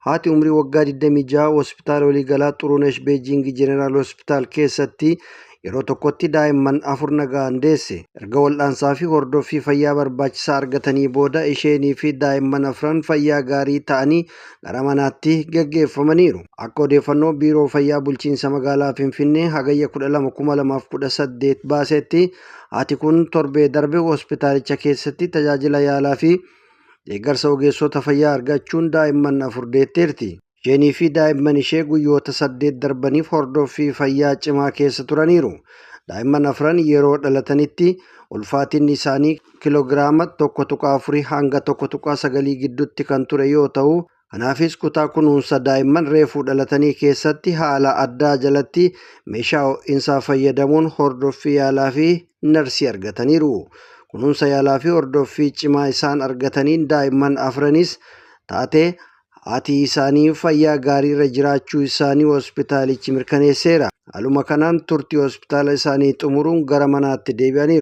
Haati umrii waggaa 26 Hospitaala Waliigalaa Xurunesh Beejiing Jeneraal Hospitaal keessatti yeroo tokkotti daa'imman 4 nagaan deesse. Erga wal'aansaa fi hordoffii fayyaa barbaachisaa argatanii booda isheenii fi daa'imman afran fayyaa gaarii ta'anii gara manaatti geggeeffamaniiru. Akka odeeffannoo Biiroo Fayyaa Bulchiinsa Magaalaa Finfinnee Hagayya 12, 2018 baasetti, haati kun torbee darbe hospitaalicha keessatti tajaajila yaalaa fi deeggarsa ogeessota fayyaa argachuun daa'imman 4 deetteerti. Isheenii fi daa'imman ishee guyyoota 8 darbaniif hordoffii fayyaa cimaa keessa turaniiru. Daa'imman afran yeroo dhalatanitti ulfaatinni isaanii kiloogiraama 1.4 hanga 1.9 gidduutti kan ture yoo ta'u, kanaafis kutaa kunuunsa daa'imman reefuu dhalatanii keessatti haala addaa jalatti meeshaa ho'iinsaa fayyadamuun hordoffii yaalaa fi narsii argataniiru. Kunuunsa yaalaa fi hordoffii cimaa isaan argataniin daa'imman afranis taatee haati isaanii fayyaa gaariirra jiraachuu isaanii hospitaalichi mirkaneesseera. Haaluma kanaan turtii hospitaala isaanii xumuruun gara manaatti deebi'aniiru.